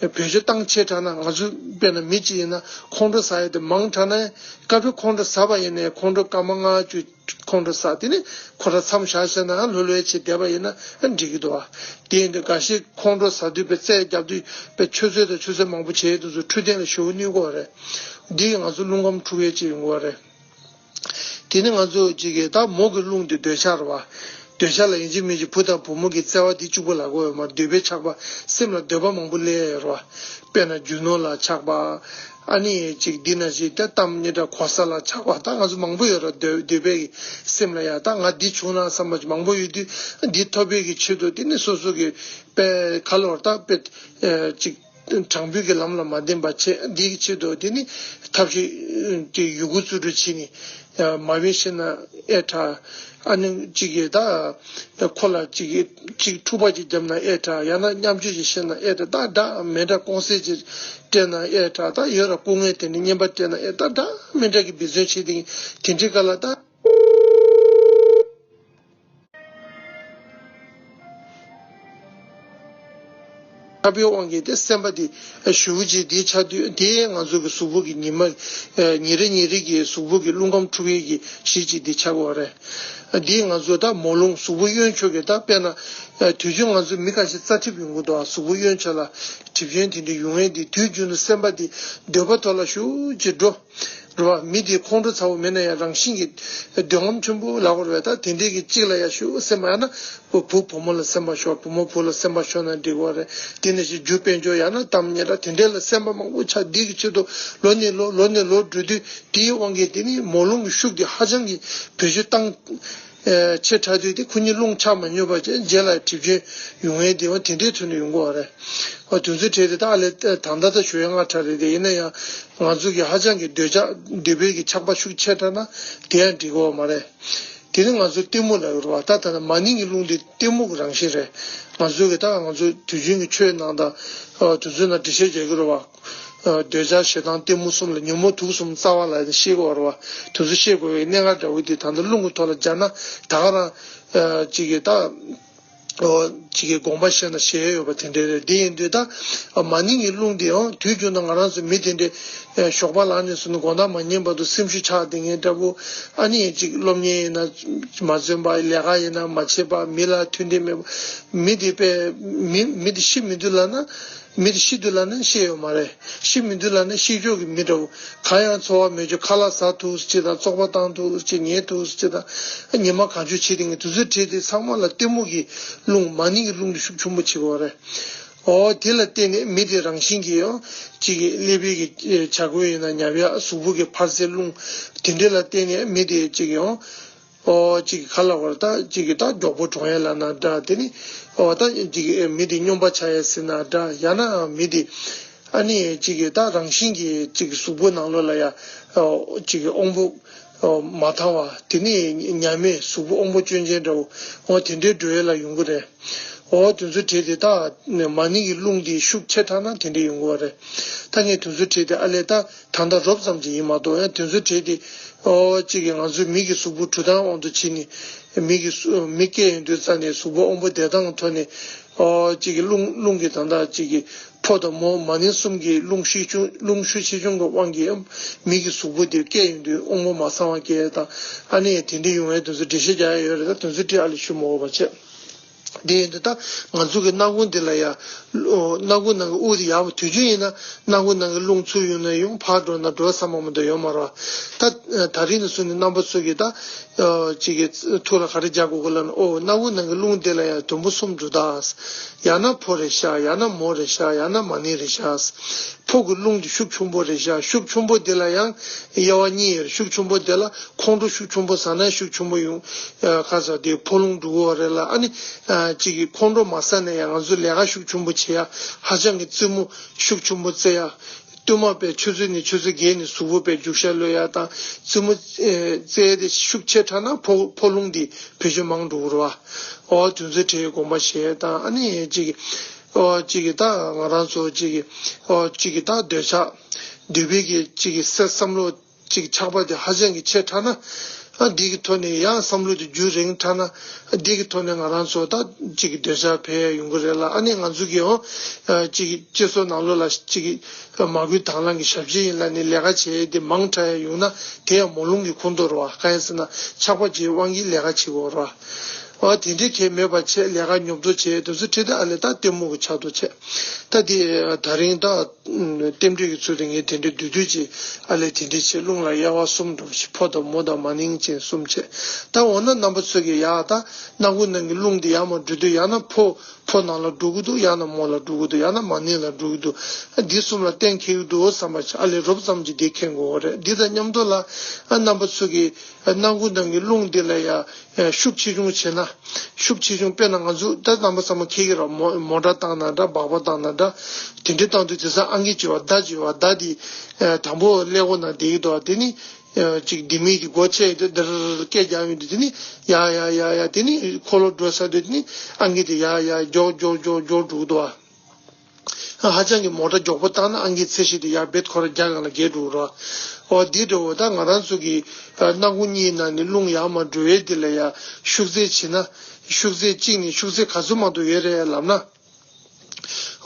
བེད་སྤྱོད་བཏང་ཆེ་དྲགས་ན། ང་ཚོ་དཔེར་ན་མི་གཅིག་ཡིན་ན་ཁོང་ཁྲོ་ཟ་ཡ་དེ་མང་དྲགས་ན། སྐབས་རེ་ཁོང་ཁྲོ་ཟ་བ་ཡིན་ནའི་ཁོང་ཁྲོ་སྐར་མ་ལྔ་བཅུ་ཁོང་ཁྲོ་ཟ། དེ་ནས་ཁོ་རང་མཚམས་བཞག་བྱས་ན་ལྷོད་ལྷོད་བྱས་བསྡད་པ་ཡིན་ན་འགྲིག་གི་འདུག་བ། དེ་ཡིན་དུས་འགའ་ཤས་ཁོང་ཁྲོ་ཟ་དུས་པའི་རྩལ་རྒྱབ་དུས་པའི་ཆུ་ཚོད་དང་ཆུ་ཚོད་མང་པོ་བྱས་དུས་ཚོ་འཕྲོད་བསྟེན་ལ་ཞེ་པོ་གནོད་ཀྱི་ཡོད་རེད། འདི་ང་ཚོ་རླུང་ཁམས་འཁྲུག་ཡས་ཅིག་ཡོང་གི་ཡོད་རེད། དེ་ནི་ང་ཚོ་གཅིག་གི་ད་མོ་གི་རླུང་དེ་འདོད་ཆགས་རེད་བ། འདོད་ཆགས་ལ་ཡིན་གཅིག་མིན་གཅིག་བུ་དང་བུ་མོ་གི་བརྩེ་བ་དེ་གཅིག་པུ་ལབ་དགོས་ཡོད་མ་རེད། འདོད་པའི་ཆགས་པ། སེམས་ལ་འདོད་པ་མང་པོ་སླེབས་ཡོད་རེད་བ། དཔེར་ན་རྒྱུ་ནོར་ལ་ཆགས་པ། ཨ་ནི་གཅིག་འདི་ན་གཅིག་ད་གཏམ་སྙན་གྲགས་གོ་ས་ལ་ཆགས་པ། ད་ང་ཚོ་མང་པོ་ཡོད་རེད། འདོད་འདོད་པའི་གི་སེམས་ལ་ཡ་ད་ང་འདི་བྱུང་ན་བསམ་པ་མང་པོ་ཡོད་དུས། འདི་ཐོབ་པའི་གི་ཆེད་དུ་དེ་ནི་སོ་སོ་གི་དཔེ་ཁ་ལོར་ད་དཔེ་གཅིག་དྲང་པོའི་གི་ལམ་ལ་མ་འདེམས་པ་བྱས། འདི་གི་ཆེད་དུ་དེ་ནི་ཐབས་ཤེས་ཀྱི་ཡོ་གུ་རྩིས་སྤྲོད་བྱས་ནས། མ་བེད་ཤེས་ན་ཨེ་དྲག་ཨ་ནི་གཅིག་གིས་ད་ཁོ་ལ་གཅིག་གིས་གཅིག་འཁྲུག་པ་ཅིག་བརྒྱབ་ན་ཨེ་དྲག་ཡང་ན་མཉམ་སྤྱོད་ཅིག་བཤད་ན་ཨེ་དྲག་ད་འདྲ་མི་འདྲ་ཀུང་སེ་ཅིག་སྤྲད་ན་ཨེ་དྲག་ད་ཡོད་ར་སྐུ་ངལ་དེ་ནི་རྔན་པ་སྤྲད་ན་ཨེ་ད་འདྲ་མི་འདྲ་གི་འབད་བརྩོན་བྱེད་དེ་དེ་འདྲའི་སྐབས་ལ་ད། ཁ་བའི་དབང་གིས་དེ་སེམས་པ་དེ་ཞུ་ཅིག་དེ་ཆགས་དུས། དེ་ང་ཚོ་གི་གཟུགས་པོ་གི་ཉི་མ་ཉིན་རེ་ཉིན་རེ་གི་གཟུགས་པོ་གི་རླུང་ཁམས་འཁྲུག་ཡས་ཀྱི་གཞི་ཅིག་དེ་ཆགས་ཀྱི་ཡོད་རེད། དེ་ང་ཚོ་ད་མོ་རླུང་གཟུགས་པོ་གཡོན་ཕྱོགས་ཀྱི་ད་དཔེར་ན་དུས་རྒྱུན་ང་ཚོ་མི་ཁ་ཤས་རྩ་གྲིབ་ཡོང་གི་འདུག་ཨ། གཟུགས་པོ་གཡོན་ཕྱོགས་ལ་གྲིབ་སྐྱོན་དེ་འདྲ་ཡོང་ཡས་དེ་དུས་རྒྱུན་དུ་སེམས་པ་དེ་འདོད་པ་ཐོག་ལ་ཞུ་ཅིག་འགྲོ། རེད་བ། མི་དེ་ཁོང་ཁྲོ་ཚ་པོ་མེད་ན་ཡང་རང་བཞིན་གྱིས་འདོད་རྔམ་ཆེན་པོ་ལབ་དགོས་རེད་བ། ད་དེ་འདྲས་ཀྱི་གཅིག་ལ་ཡང་ཞུ་སེམས་པ། ཡང་ན་བུ་བུ་བུ་མོ་ལ་སེམས་པ་ཤོར། བུ་མོ་བུ་ལ་སེམས་པ་ཤོར་ན་འགྲིག་གི་རེད། དེ་ནས་ཞིག་རྒྱུ་དཔལ་འབྱོར་ཡང་ན་གཏམ་སྙན་གྲགས་དེ་འདྲས་ལ་སེམས་པ་མང་པོ་ཆགས། འདི་གི་ཆེད་དུ་ལོ་ནས་ལོ་ལོ་ནས་ལོ་འགྲོ་དུས་དེའི་དབང་གིས་དེ་ནི་མོ་རླུང་གི་ཤུགས་དེ་ཧ་ཅང་གི་བེད་སྤྱོད་བཏང་། ཆེ་དྲགས་དུས་དེ་ཁོ་གཉིས་རླུང་ཆ་མ་སྙོམས་པ་བྱས། རྗེས་ལ་གྲིབ་སྐྱོན་ཡོང་ཡས་དེ་འོ་དེ་འདྲའི་ཚུལ་ནས་ཡོང་གི་ཡོད་རེད། འོ་དེ་ཚོའི་གྲས་དེ་ད་ཨ་ལས་ད་ལྟ་ད་ཞུ་ཡ་སྔ་དྲགས་རེད་དེ། ཡིན་ན་ཡང་ང་ཚོ་གི་ཧ་ཅང་གི་འདོད་ཆགས་འདོད་པའི་གི་ཆགས་པ་ཤུགས་ཆེ་དྲགས་ན་དེ་ཡང་འགྲིག་གི་ཡོད་མ་རེད། དེ་ནི་ང་ཚོ་གཏི་མུག་ལབ་ཡོད་རེད་བ། ད་ད་ནི་མ་ནིང་གི་རླུང་དེ་གཏི་མུག་གི་རང་བཞིན་རེད། ང་ཚོ་གི་ད་ང་ཚོ་དུས་རྒྱུན་གྱི་ཆོས་ནང་དང་དེ་ཚོའི་ནང་འགྲེལ་བཤད་རྒྱག་གི་རེད་བ། འདོད་ཆགས་ཞེ་སྡང་གཏི་མུག་གསུམ་ལ་ཉོན་མོངས་དུག་གསུམ་རྩ་བ་ལ་ཤེས་དགོས་རེད་བ། དེ་ཚོ་ཤེས་དགོས་པའི་གནད་འགག་འདྲ་བོ་དེ་ད་ལྟ་རླུང་གི་ཐོག་ལ་སྦྱར་ན་ད་ག་རང་ཅིག་གི་ད་ཅིག་གི་དགོངས་པ་བཞེས་ན་བཞེས་ཡོད་པ་དེ་འདྲ་རེད། དེ་ཡིན་དུས་ད་མ་ནིང་གི་རླུང་དེ་ཡང་དུས་རྒྱུན་དུ་ང་རང་ཚོ་མི་དེ་འདྲའི་ཞོགས་པ་ལངས་ནས་བཟུང་ནས་དགོང་དག་མ་ཉལ་བར་དུ་སེམས་ཤུགས་ཆག་བསྡད་མཁན་འདྲ་བོ། ཨ་ནི་ཅིག་སློབ་གཉེར་ཡིན་ན་མ་འཛོམས་པ། ལས་ཀ་ཡིན་ན་མ་བྱེད་པ། མི་ལ་མཐུན་སྒྲིལ་མེད་པ། མི་དེ་དཔེ་མི་མི་དེ་ཤི་མི་འདུག་ལབ་ན། མི་དེ་ཤི་འདུག་ལབ་ན་ཤི་ཡོད་མ་རེད། ཤི་མི་འདུག་ལབ་ན་ཤི་ཕྱོགས་ཀྱི་མི་འདྲ་བོ། གང་ཡང་འཚོ་བ་མེད་ཆོག་ཁ་ལག་ཟ་ཐུབ་ཅིག་དང་། བཙོག་པ་བཏང་ཐུབ་ཅིག་ཉལ་ཐུབ་ཅིག་དང་། ཉི་མ་གང་བྱུང་བྱེད་དེ་ངས་དུས་ཚོད་བྲིས་ཏེ་ཚང་མ་ལ་གཏི་མུག་གི་རླུང་མ་ནིང་གི་རླུང་དེ་ཤུགས་ཆེན་པོ་བྱེད་དགོས་རེད། འོ་དེ་ལ་བརྟེན་ནས་མི་དེ་རང་བཞིན་གྱིས་ཡང་གཅིག་གི་ཀླད་པའི་གི་བྱ་སྒོ་ཡིན་ན་ཉམས་ཡག་གཟུགས་པོ་གི་འཕར་ཚད་རླུང་དེ་འདྲ་ལ་བརྟེན་ནས་མི་དེ་གཅིག་ཡང་ཨོ་གཅིག་གི་ཁ་ལ་བར་ད་གཅིག་གི་ད་མགྱོགས་པོ་གྲོངས་ཡས་ལབ་ན་འདྲ། དེ་ནི་ཨོ་ད་གཅིག་གི་མི་དེ་སྨྱོན་པ་ཆགས་ཡས་ཟེར་ན་འདྲ། ཡང་ན་མི་དེ་ཨ་ནི་གཅིག་གི་ད་རང་བཞིན་གྱིས་གཅིག་གི་གཟུགས་པོ་ནང་ལོགས་ལ་ཡ་ཨོ་གཅིག་གི་དབང་པོ་ཨོ་མ་ཐང་བ། དེ་ནི་ཉམས་མེད་གཟུགས་པོ་དབང་པོ་སྐྱོན་ཅན་འདྲ་བོ། ཨོ་དེ་འདྲའི་འགྲོ་ཡས་ལ་ཡོང་གི་རེད། འོ་དེ་ཚོའི་གྲས་དེ་ད་མ་ནིང་གི་རླུང་དེ་ཤུགས་ཆེ་དྲགས་ན་དེ་འདྲ་ཡོང་གི་ཡོད་རེད། ད་ངས་དེ་ཚོའི་གྲས་དེ་ཨ་ལས་ད་ད་ལྟ་རོབ་ཙམ་ཅིག་ཡིན་མ་གཏོགས་ཡང་དེ་ཚོའི་གྲས་དེ་ཨོ་གཅིག་གི་ང་ཚོའི་མི་གི་གཟུགས་པོ་གྲུབ་སྟངས་དབང་དུ་བྱས་ནས་མི་གི་གཟུ- མི་སྐྱེ་ཡོང་དུས་ཙ་ནས་གཟུགས་པོ་དབང་པོ་བདེ་ཐང་གི་ཐོག་ནས་ཨོ་གཅིག་གི་རླུང་རླུང་གི་ད་ལྟ་གཅིག་གི་ཕོ་དང་མོ་མ་ནིང་གསུམ་གྱི་རླུང་ཤུགས་ཆུང་རླུང་ཤུགས་ཆེ་ཆུང་གི་དབང་གིས་མི་གི་གཟུགས་པོ་དེ་སྐྱེ་ཡོང་དུས་དབང་པོ་མ་ཚང་བ་སྐྱེ་ཡ་དང་ཨ་ནི་དེ་འདྲ་ཡོང་བའི་དུས་ཚོད་འགྲེལ་བཤད་རྒྱག་ཡ་ཡོད་རེད། ད་དུས་ཚོད་བྲིས་ཨ་ལས་ཞུ་མ་དགོས་པ་བྱས། དེ་ཡིན་དུས་ད་ང་ཚོ་གི་སྣ་ཁུང་འདི་ལ་ཡ་སྣ་ཁུང་ནང་གི་དབུགས་དེ་ཡག་པོ་དུས་རྒྱུན་ཡིན་ན་སྣ་ཁུང་ནང་གི་རླུང་ཚུར་ཡོང་ན་ཡོང་ཕར་འགྲོ་ན་འགྲོ་ས་མང་པོ་འདྲ་ཡོད་མ་རེད་བ། ད་ད་རིང་ནས་བཟུང་ནས་རྣམ་པ་ཚོ་གི་ད་ཅིག་གི་ཐུགས་ལ་ག་རེ་རྒྱག་དགོས་གི་ལབ་ན། ཨོ་སྣ་ཁུང་ནང་གི་རླུང་དེ་ལ་ཡང་དུམ་བུ་གསུམ་འདུག་ད། ཡང་ན་ཕོ་རེད་ཤག་ཡང་ན་མོ་རེད་ཤག་ཡང་ན་མ་ནིང་རེད་ཤག་ཕོ་གི་རླུང་དེ་ཤུགས་ཆུང་པོ་རེད་ཤག་ཤུགས་ཆུང་པོ་དེ་ལ་ཡང་དབྱེ་བ་གཉིས་ཡོད་རེད། ཤུགས་ཆུང་པོ་དེ་ལ་ཁོང་ཁྲོ་ཤུགས་ཆུང་པོ་ཟ་ན་ཤུགས་ཆུང་པོ་ཡོང་ཁ་ས་དེ་ཕོ་རླུང་འགྲོ་གི་རེད་ལ། ཨ་ནི་ཅིག་གི་ཁོང་ཁྲོ་མ་ཟ་ན་ཡང་ང་ཚོ་ལས་ཀ་ཤུགས་ཆུང་པོ་བྱེད་ཡ་ཧ་ཅང་གི་རྩེད་མོ་ཤུགས་ཆུང་པོ་རྩེ་ཡ། ལྟད་མོ་དཔེ་ཆུ་ཚོད་ནས་ཆུ་ཚོད་བརྒྱད་ནས་གཟུགས་པོ་དཔེ་རྒྱུག་ཤར་གློད་ཡ་དང་རྩེད་མོ་རྩེ་དེ་ཤུགས་ཆེ་དྲགས་ན་ཕོ་ཕོ་རླུང་འདི་བེད་སྤྱོད་མང་འགྲོ་གི་རེད་བ། ཨོ་དུས་ཚོད་བྲེལ་དགོངས་པ་བཞེས་དང་ཨ་ནི་ཅིག་ཨོ་ཅིག་གི་ད་ང་རང་ཚོ་ཅིག་གི་ཨོ་ཅིག་གི་ད་འདོད་ཆགས་འདོད་པའི་གི་ཅིག་གི་སེམས་བསམ་བློ་ཅིག་ཆགས་པ་དེ་ཧ་ཅང་གི་ཆེ་དྲགས་ན། ཨ་འདི་གི་ཐོག་ནས་ཡང་བསམ་བློ་དེ་རྒྱུན་རིང་དྲགས་ན། ཨ་འདི་གི་ཐོག་ནས་ང་རང་ཚོ་ད་ཅིག་གི་འདོད་ཆགས་འཕེལ་ཡ་ཡོང་གི་རེད་ལ། ཨ་ནི་ང་ཚོ་གི་ཡང་ཅིག་གི་སྤྱི་ཚོགས་ནང་ལོགས་ལ་ཅིག་གི་མ་བསྐུལ་དང་བླངས་ཀྱི་ཞབས་ཕྱི་ཡིན་ལ་ནི་ལས་ཀ་བྱེད་ཡ་དེ་མང་དྲགས་ཡ་ཡོང་ན་དེ་ཡང་མོ་རླུང་གི་ཁོངས་གཏོགས་རེད་བ། གང་ཡིན་ཟེར་ན་ཆགས་པ་བརྗེད་དབང་གིས་ལས་ཀ་བྱེད་དགོས་རེད་བ། ཨ་དེ་འདྲའི་གལ་མེད་པ་བྱས་ལས་ཀ་མཉམ་དུ་བྱས་དུས་ཚོད་ཁྲིད་དེ་ཨ་ལས་ད་ལྟད་མོ་གི་ཆགས་ཐོག་བྱས། ད་དེ་ད་རིང་ད་རྟེན་འབྲེལ་གྱི་ཚུལ་དུ་ངས་དེ་འདྲའི་བསྡུས་བསྡུས་ཀྱིས་ཨ་ལས་དེ་འདྲའི་བྱས། རླུང་ལ་དབྱེ་བ་གསུམ་འགྲོ་བཞིན་ཕོ་དང་མོ་དང་མ་ནིང་ཅན་གསུམ་བྱས། ད་འོ་ན་རྣམ་པ་ཚོ་གིས་ཡག་ད་སྣ་ཁུང་ནང་གི་རླུང་འདི་ཡར་མར་འགྲོ་དུས་ཡང་ན་ཕོ་ཕོ་ནང་ལ་འགྲོ་གི་འདུག་ཡང་ན་མོ་ལ་འགྲོ་གི་འདུག་ཡང་ན་མ་ནིང་ལ་འགྲོ་གི་འདུག་འདི་གསུམ་ལ་གཏན་འཁེལ་གི་འདུག་བསམ་པ་བྱས་ཨ་ལས་རོབ་ཙམ་གྱིས་འདི་མཁྱེན་དགོས་རེད། འདི་དང་མཉམ་དུ་ལ་ཨ་རྣམ་པ་ཚོ་གིས་སྣ་ཁུང་ནང་གི་རླུང་འདི་ལ་ཡ། ཤུགས་ཆེ་ཆུང་བྱས་ན། ཤུགས་ཆེ་ཆུང་དཔེར་ན་ང་ཚོ་ད་རྣམ་པ་ཚང་མ་མཁྱེན་གྱི་རེད། མོ་མོ་ཊ་བཏང་ན་འདྲ་སྦག་སྦག་བཏང་ན་འདྲ། དེ་འདྲ་བཏང་དུས་དེང་སང་ཨང་ཀི་བྱེད་པ་མདའ་བྱེད་པ་མདའ་དེ་དང་པོ་ཀླད་ཀོར་ནང་བསྡད་ཀྱི་འདུག་དེ་ནི་ཅིག་ལྡེ་མིག་དེ་སྒོ་ཕྱེ་ཡོང་དུས་འདིར་སྐད་རྒྱག་ཡོང་དུས་དེ་ནི་ཡ་ཡ་ཡ་ཡ་དེ་ནི་འཁོར་ལོ་འགྲོ་ཚར་དུས་དེ་ནི་ཨང་ཀི་དེ་ཡ་ཡ་མགྱོགས་མགྱོགས་མགྱོགས་མགྱོགས་འགྲོ་གི་འདུག་ཧ་ཅང་གི་མོ་ཊ་མགྱོགས་པོ་བཏང་ན་ཨང་ཀིའི་ཚད་གཞི་དེ་ཡར་རྦད་ཁོ་རང་བརྒྱ་སྒང་ལ་བརྒལ་འགྲོ་གི་རེད། འོ་འདི་འདྲ་བོ་ད་ང་རང་ཚོ་གི་སྣ་ཁུང་གཉིས་ནང་ནས་རླུང་ཡར་མར་འགྲོ་ཡས་དེ་ལ་ཡ་ཤུགས་ཚད་བྱས་ན་ཤུགས་ཚད་གཅིག་ནས་ཤུགས་ཚད་ག་ཚོད་མ་གཏོགས་ཡོད་རེད་ལབ་ན།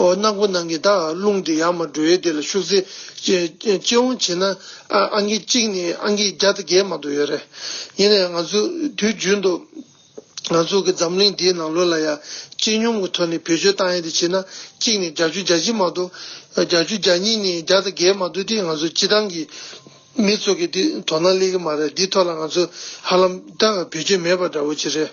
འོ་སྣ་ཁུང་ནང་གི་ད་རླུང་དེ་ཡར་མར་འགྲོ་ཡས་དེ་ལ་ཤུགས་ཚད་སྤྱི་སྤྱི་ཡོངས་བྱས་ན་ཨ་ཨང་ཀི་གཅིག་ནས་ཨང་ཀི་བརྒྱ་དང་བརྒྱད་མ་གཏོགས་ཡོད་རེད། ཡིན་ན་ཡང་ང་ཚོ་དུས་རྒྱུན་དུ། ང་ཚོ་གི་འཛམ་གླིང་འདིའི་ནང་ལོགས་ལ་ཡ་སྤྱི་སྙོམས་ཀྱི་ཐོག་ནས་བེད་སྤྱོད་བཏང་ཡ་དེ་བྱས་ན་གཅིག་ནས་བརྒྱད་ཅུ་གྱ་གཅིག་མ་གཏོགས་བརྒྱད་ཅུ་གྱ་གཉིས་ནས་བརྒྱ་དང་བརྒྱད་མ་གཏོགས་དེ་ང་ཚོ་སྤྱི་བཏང་གི་མི་ཚོ་གི་དེ་དོ་སྣང་སླེབས་ཀྱི་མ་རེད། འདིའི་ཐོག་ལ་ང་ཚོ་ཧ་ལམ་ད་བེད་སྤྱོད་མེད་པ་འདྲ་བོ་ཅིག་རེད།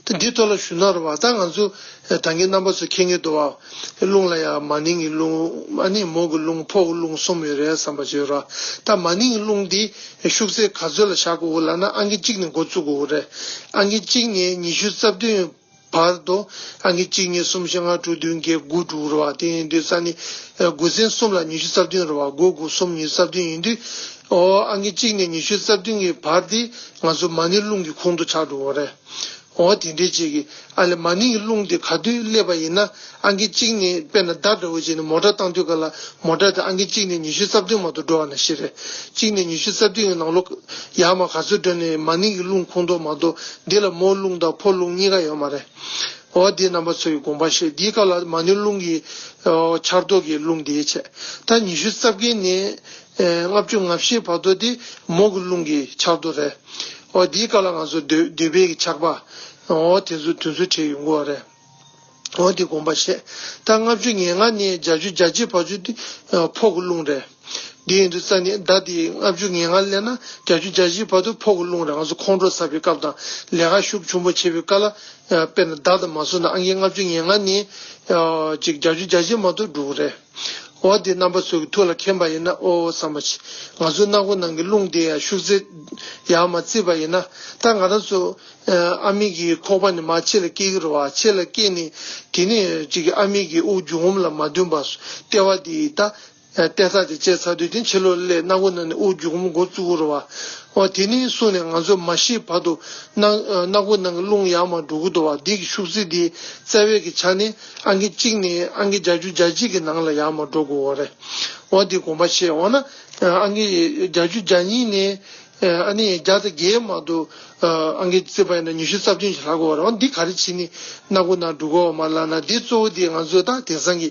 ད་འདིའི་ཐོག་ལ་ཞུ་ན་རེད་བ། ད་ང་ཚོ་ད་གིན་རྣམ་པ་ཚོ་མཁྱེན་གྱི་འདུག་བ། རླུང་ལ་ཡ་མ་ནིང་གི་རླུང་ཨ་ནི་མོ་གི་རླུང་ཕོ་གི་རླུང་གསུམ་ཡོད་རེད་བསམ་པ་བྱོས་ར། ད་མ་ནིང་གི་རླུང་འདི་ཤུགས་ཚད་ག་ཚོད་ལ་བཞག་དགོས་ལབ་ན་ཨང་ཀི་གཅིག་ནས་འགོ་བཙུགས་དགོས་རེད། ཨང་ཀི་གཅིག་ནས་ཉི་ཤུ་རྩ་བདུན་བར་དུ་ཨང་ཀི་གཅིག་གཉིས་གསུམ་བཞི་ལྔ་དྲུག་བདུན་བརྒྱད་དགུ་དྲུག་རེད་བ། དེ་ཡིན་དུས་ས་ནི་དགུ་ཚན་གསུམ་ལ་ཉི་ཤུ་རྩ་བདུན་རེད་བ། དགུ་དགུ་གསུམ་ཉི་ཤུ་རྩ་བདུན་ཡིན་དུས་ཨོ་ཨང་ཀི་གཅིག་ནས་ཉི་ཤུ་རྩ་བདུན་གྱི་བར་དེ་ང་ཚོ་མ་ནིང་རླུང་གི་ཁོངས་གཏོགས་ཆགས་འགྲོ་གི་རེད། འོ་དེ་འདྲའི་ཅིག་གི་ཨ་ལས་མ་ནིང་གི་རླུང་དེ་ག་དུས་སླེབས་པ་ཡིན་ན་ཨང་ཀི་གཅིག་ནས་དཔེར་ན་མདའ་འདྲ་བོ་ཅིག་ནས་མོ་ཊ་བཏང་དུས་ག་ལ་མོ་ཊ་དེ་ཨང་ཀི་གཅིག་ནས་ཉི་ཤུ་རྩ་བདུན་མ་གཏོགས་འགྲོ་བ་ན་ཤི་རེད། གཅིག་ནས་ཉི་ཤུ་རྩ་བདུན་གི་ནང་ལོགས་ཡར་མར་ག་ཚོད་འགྲོ་ནས་མ་ནིང་གི་རླུང་ཁོངས་གཏོགས་མ་གཏོགས་འདི་ལ་མོ་རླུང་དང་ཕོ་རླུང་གཉིས་ཀ་ཡོད་མ་རེད། འོ་དེ་རྣམ་པ་ཚོ་ཡི་དགོངས་པ་བཞེས། དེའི་སྐབས་ལ་མ་ནིང་རླུང་གི་ཆགས་ཐོག་གི་རླུང་དེ་བྱས། ད་ཉི་ཤུ་རྩ་བརྒྱད་ནས་ལྔ་བཅུ་ང་བཞི་བར་དུ་དེ་མོ་གི་རླུང་གི་ཆགས་ཐོག་རེད། འོ་དེའི་སྐབས་ལ་ང་ཚོ་འདོད་འདོད་པའི་གི་ཆགས་པ། འོ་དེ་ཚོ་དུས་ཚོད་བྲིས་ཡོང་གི་རེད། འོ་དེ་དགོངས་པ་བཞེས། ད་ལྔ་བཅུ་ང་ལྔ་ནས་བརྒྱད་ཅུ་གྱ་གཅིག་བར་དུ་དེ་ཕོ་གི་རླུང་རེད། འདི་ཡིན་དུས་ཙ་ནི་ཟླ་འདི་ལྔ་བཅུ་ང་ལྔ་སླེབས་ན་བརྒྱད་ཅུ་གྱ་བཞི་བར་དུ་ཕོ་གི་རླུང་རེད། ང་ཚོ་ཁོང་ཁྲོ་ཟ་བའི་སྐབས་དང་ལས་ཀ་ཤུགས་ཆེན་པོ་བྱེད་པའི་སྐབས་ལ་དཔེར་ན་ཟླ་དང་མ་སོང་ན་ཨང་ཀི་ལྔ་བཅུ་ང་ལྔ་ནས་ཅིག་བརྒྱད་ཅུ་གྱ་བཞི་མ་གཏོགས་འགྲོ་གི་རེད། འོ་དེ་རྣམ་པ་ཚོ་གི་ཐུགས་ལ་མཁྱེན་པ་ཡིན་ན་ཨོ་བསམ་པ་ཅིག་ང་ཚོ་སྣ་ཁུང་ནང་གི་རླུང་དེ་ཡང་ཤུགས་ཚད་ཡར་མར་བརྩིས་པ་ཡིན་ན་ད་ང་རང་ཚོ་ཨ་མའི་གི་ཁོག་པ་ནས་མར་ཕྱི་ལ་སྐྱེ་གི་རེད་བ། ཕྱི་ལ་སྐྱེས་ནས་དེ་ནས་ཅིག་ཨ་མའི་གི་དབུགས་རྒྱུན་འོང་ལ་མ་འདུན་པ་ལྟེ་བ་དེ་ད། ཨ་ཏེ་ས་དེ་བཅད་ཚར་དུས་དེ་ཕྱི་ལོགས་སླེབས། སྣ་སྒོ་ནང་ནས་དབུགས་རྒྱུག་མོ་འགོ་བཙུགས་རོ་བ། འོ་དེ་ནས་བཟུང་ནས་ང་ཚོ་མ་ཤི་བར་དུ་སྣ་ཨ་སྣ་སྒོ་ནང་གི་རླུང་ཡར་མར་འགྲོ་གི་འདུག་བ། འདི་གི་ཤུགས་ཚད་དེ་རྩ་བའི་གི་ཆ་ནས་ཨང་ཀི་གཅིག་ནས་ཨང་ཀི་བརྒྱད་ཅུ་གྱ་གཅིག་གི་ནང་ལ་ཡར་མར་འགྲོ་དགོས་བ་རེད། འོ་འདི་དགོངས་པ་བཞེས། འོ་ན་ཨང་ཀི་བརྒྱད་ཅུ་གྱ་གཉིས་ནས་ཨ་ནི་བརྒྱ་དང་བརྒྱད་མ་གཏོགས་ཨང་ཀི་རྩིས་པ་ཡིན་ན་ཉི་ཤུ་རྩ་བདུན་ཞིག་ལྷག་གི་ཡོད་རེད། འོ་འདི་ག་རེ་བྱས་ནས་སྣ་སྒོ་ནང་འགྲོ་གི་ཡོད་མ་ལབ་ན། འདི་གཙོ་བོ་དེ་ང་ཚོ་ད་དེང་སང་གི་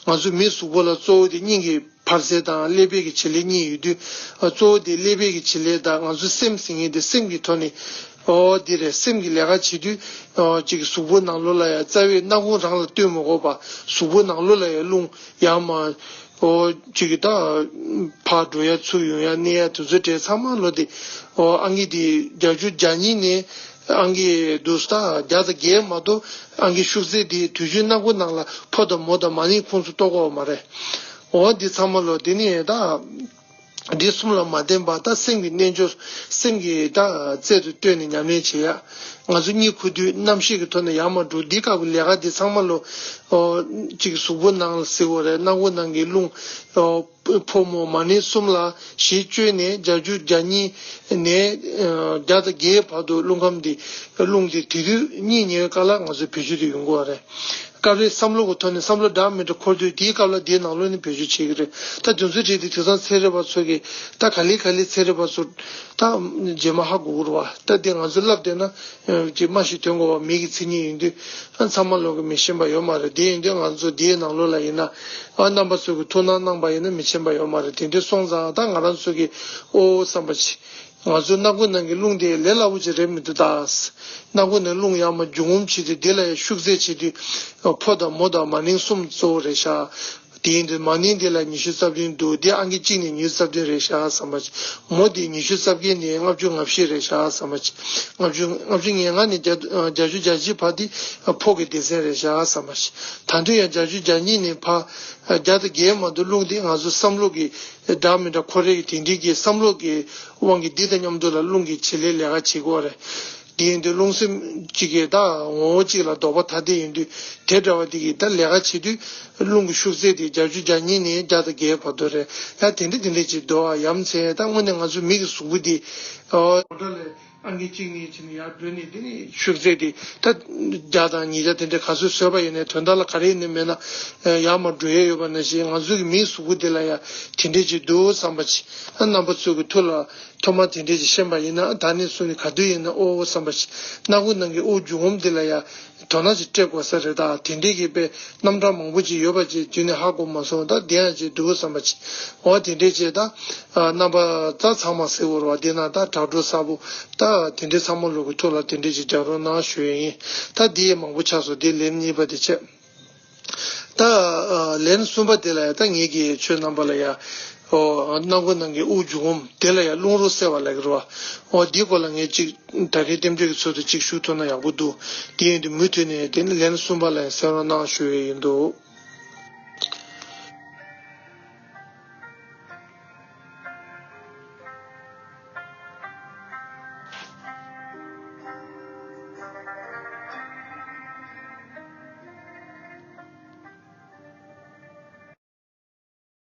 ང་ཚོ་མིའི་གཟུགས་པོ་ལ་གཙོ་བོ་དེ་སྙིང་གི་འཕར་རྩེ་དང་ཀླད་པའི་གི་བྱེད་ལས་གཉིས་ཡོད་དུས། གཙོ་བོ་དེ་ཀླད་པའི་གི་བྱེད་ལས་དང་ང་ཚོ་སེམས་ཟེར་མཁན་དེ་སེམས་ཀྱི་ཐོག་ནས། ཨོ་འདི་རེད། སེམས་ཀྱི་ལས་ཀ་བྱེད་དུས་ཨོ་ཅིག་གཟུགས་པོ་ནང་ལོགས་ལ་ཡང་རྩ་བའི་སྣ་ཁུང་རང་ལ་ལྟོས་མ་དགོས་པ། གཟུགས་པོ་ནང་ལོགས་ལ་ཡང་རླུང་ཡར་མར་ཨོ་ཅིག་གི་ད་ཕར་འགྲོ་ཡ་ཚུར་ཡོང་ཡ་གནས་ཡ་དེ་ཚོ་གྲས་ཚང་མ་ལོ་དེ་ཨོ་ཨང་ཀི་དེ་བརྒྱད་ཅུ་གྱ་གཉིས་ནས་ཨང་ཀི་དུ་ས་བརྒྱ་དང་བརྒྱད་མ་གཏོགས་ཨང་ཀི་ཤུགས་ཚད་དེ་དུས་རྒྱུན་སྣ་ཁུང་ནང་ལ་ཕོ་དང་མོ་དང་མ་ནིང་ཁོང་ཚོ་གཏོགས་ཀྱི་ཡོད་མ་རེད། ཨོ་འདི་ཚང་མ་ལོ་དེ་ནས་ད། འདི་གསུམ་ལ་མ་བརྟེན་པར་ད་སེམས་ཀྱི་རྣལ་འབྱོར། སེམས་ཀྱི་ད་རྩལ་དུ་བཏོན་ནས་ཉམས་ལེན་བྱེད་ཡ། ང་ཚོ་གཉིད་ཁུག་དུས་རྣམ་ཤེས་ཀྱི་ཐོག་ནས་ཡར་མར་འགྲོ། འདི་སྐབས་ཀྱི་ལས་ཀ་འདི་ཚང་མ་ལོ། ཨོ། གཅིག་གཟུགས་པོ་ནང་ལ་ཟེར་དགོས་རེད། སྣ་སྒོ་ནང་གི་རླུང་། ཨོ། ཕོ་མོ་མ་ནིང་གསུམ་ལ་གཞི་བཅོལ་ནས་བརྒྱད་ཅུ་གྱ་གཉིས་ནས་ཨ་བརྒྱ་དང་བརྒྱད་བར་དུ་རླུང་ཁམས་འདི་རླུང་འདི་དེ་དུས་གཉིད་ཉལ་བའི་སྐབས་ལ་ང་ཚོ་བེད་སྤྱོད་དུ་ཡོང་དགོས་པ་རེད། སྐབས་རེ་བསམ་བློ་གི་ཐོག་ནས་བསམ་བློ་འདྲ་མི་འདྲ་འཁོར་དུས་དེའི་སྐབས་ལ་དེའི་ནང་ལོགས་ནས་བེད་སྤྱོད་བྱེད་ཀྱི་རེད། ད་དེ་ཚོའི་གྲས་དེ་དེང་སང་ཚན་རིག་པ་ཚོ་གིས་ད་ག་ལེ་ག་ལེ་ཚན་རིག་པ་ཚོ་ད་རྗེས་མ་ཧ་གོ་གི་རེད་བ། ད་དེ་ང་ཚོས་ལབ་བསྡད་ན་ཅིག་སྨྲ་ཤེས་དོན་གོ་བ་མི་གི་མཚན་ཉིད་ཡིན་དུས་ཨ་ཚང་མ་ལོག་གི་མི་ཤེས་པ་ཡོད་མ་རེད། དེ་ཡིན་དུས་ང་ཚོ་དེའི་ནང་ལོགས་ལ་ཡིན་ན་ཨ་རྣམ་པ་ཚོ་གིས་ཐུགས་སྣང་གནང་པ་ཡིན་ན་མི་ཤེས་པ་ཡོད་མ་རེད། དེ་འདྲ་སོང་ཙང་ད་ང་རང་ཚོ་གིས་ཨོ་བསམ་པ་ཅིག་ང་ཚོ་སྣ་སྒོ་ནང་གི་རླུང་དེ་ལས་སླ་པོ་ཅིག་རེད་མི་འདུག་ད། སྣ་སྒོ་ནས་རླུང་ཡར་མར་རྒྱུག་ངོམ་བྱེད་དུས་དེ་ལ་ཡང་ཤུགས་ཚད་བྱེད་དུས་ཕོ་དང་མོ་དང་མ་ནིང་གསུམ་གཙོ་བོ་རེད་ཤག་དེ་ཡིན་དུས་མ་ནིང་དེ་ལ་ཉི་ཤུ་རྩ་བདུན་འདུག་དེ་ཨང་ཀི་གཅིག་ནས་ཉི་ཤུ་རྩ་བདུན་རེད་ཤག་བསམ་པ་ཅིག་མོ་དེ་ཉི་ཤུ་རྩ་བརྒྱད་ནས་ལྔ་བཅུ་ང་བཞི་རེད་ཤག་བསམ་པ་ཅིག་ལྔ་བཅུ་ལྔ་བཅུ་ང་ལྔ་ནས་བརྒྱ་བརྒྱད་ཅུ་གྱ་གཅིག་བར་དེ་ཕོ་གི་སྡེ་ཚན་རེད་ཤག་བསམ་པ་ཅིག་ད་དུང་ཡང་བརྒྱད་ཅུ་གྱ་གཉིས་ནས་ཕར་བརྒྱ་དང་བརྒྱད་མ་གཏོགས་རླུང་དེ་ང་ཚོ་བསམ་བློ་གི་འདྲ་མི་འདྲ་ཁོ་རེ་གི་དེ་འདྲའི་གི་བསམ་བློ་གི་དབང་གིས་འདི་དང་མཉམ་དུ་ལ་རླུང་གི་བྱེད་ལས་ལས་ཀ་བྱེད་དགོས་རེད། དེ་ཡིན་དུས་རླུང་སེམས་གཅིག་གི་ད་ངོ་བོ་གཅིག་ལ་ལྡོག་པ་ཐ་དད་ཡིན་དུས་དེ་འདྲ་བ་དེ་གི་ད་ལས་ཀ་བྱེད་དུས་རླུང་གི་ཤུགས་ཚད་དེ་བརྒྱད་ཅུ་གྱ་གཉིས་ནས་བརྒྱ་དང་བརྒྱད་བར་དུ་རེད། ཡ་དེ་འདྲ་དེ་འདྲ་ཅིག་འདུག་ཨ། ཡ་མཚན་ད་དངོས་གནས་ང་ཚོ་མི་གི་གཟུགས་པོ་འདི་ཨོ། ཨང་ཀི་གཅིག་ནས་བྱས་ནས་ཡར་འགྲོ་ནས་དེ་ནས་ཤུགས་ཚད་དེ་ད་བརྒྱ་དང་ཉིས་བརྒྱ་དེ་འདྲ་ག་ཚོད་བཟོས་པ་ཡིན་ནའི་དོན་དག་ལ་ག་རེ་ཡིན་ནའི་མེད་ན་ཡར་མར་འགྲོ་ཡས་ཡོད་པ་ནང་བཞིན་ང་ཚོ་གི་མིའི་གཟུགས་པོ་དེ་ལ་ཡང་དེ་འདྲས་ཅིག་འདུག་བསམ་པ་ཅིག་ཨ་རྣམ་པ་ཚོ་གི་ཐུགས་ལ་ཐོག་མར་དེ་འདྲས་ཅིག་ཤེས་པ་ཡིན་ན་ད་ནས་བཟུང་ནས་ག་དུས་ཡིན་ན་ཨོ་བསམ་པ་ཅིག་སྣ་ཁུང་ནང་གི་དབུགས་རྒྱུག་ངོམ་དེ་ལ་ཡང་དོ་སྣང་ཅིག་སྤྲད་དགོས་ས་རེད། ད་དེ་འདྲས་ཀྱི་དཔེ་རྣམ་གྲངས་མང་པོ་ཅིག་ཡོད་པ་ཅིག་རྒྱུན་ནས་ཧ་གོ་མ་སོང་། ད་དེ་ཡང་ཅིག་འདུག་བསམ་པ་ཅིག་འོ་དེ་འདྲས་ཅིག་ད་རྣམ་པ་ད་ཚང་མ་གཟིགས་འོར་བ་དེ་ན་ད་དྲ་གྲོགས་གསར་པོ། ད་དེ་འདྲའི་ཚང་མ་ལོག་གི་ཐུགས་ལ་དེ་འདྲའི་ཅིག་རྒྱག་རོགས་གནང་ཞུ་ཡས་ཡིན། ད་འདི་ཡས་མང་པོ་ཆགས་སོང་། འདི་ལན་གཉིས་པ་དེ་བྱས། ད་ཨ་ལན་གསུམ་པ་དེ་ལ་ཡང་ད་ངེད་ཀྱིས་ཁྱོད་རྣམ་པ་ལ་ཡང་ཨོ་སྣ་སྒོ་ནང་གི་དབུགས་རྒྱུག་ངོམ་དེ་ལ་ཡང་རླུང་རོ་བསལ་བ་ལབ་ཀྱི་རེད་བ། ཨོ་འདིའི་སྐོར་ལ་ངས་ཅིག་ད་རེས་རྟེན་འབྲེལ་གྱི་ཚུལ་དུ་ཅིག་ཞུ་ཐུབ་ན་ཡག་པོ་འདུག་དེ་ཡིན་དུས་མུ་མཐུད་ནས་དེ་ནི་ལན་གསུམ་པ་ལ་ཡང་གསན་རོགས་གནང་ཞུ་ཡས་ཡིན་འདུག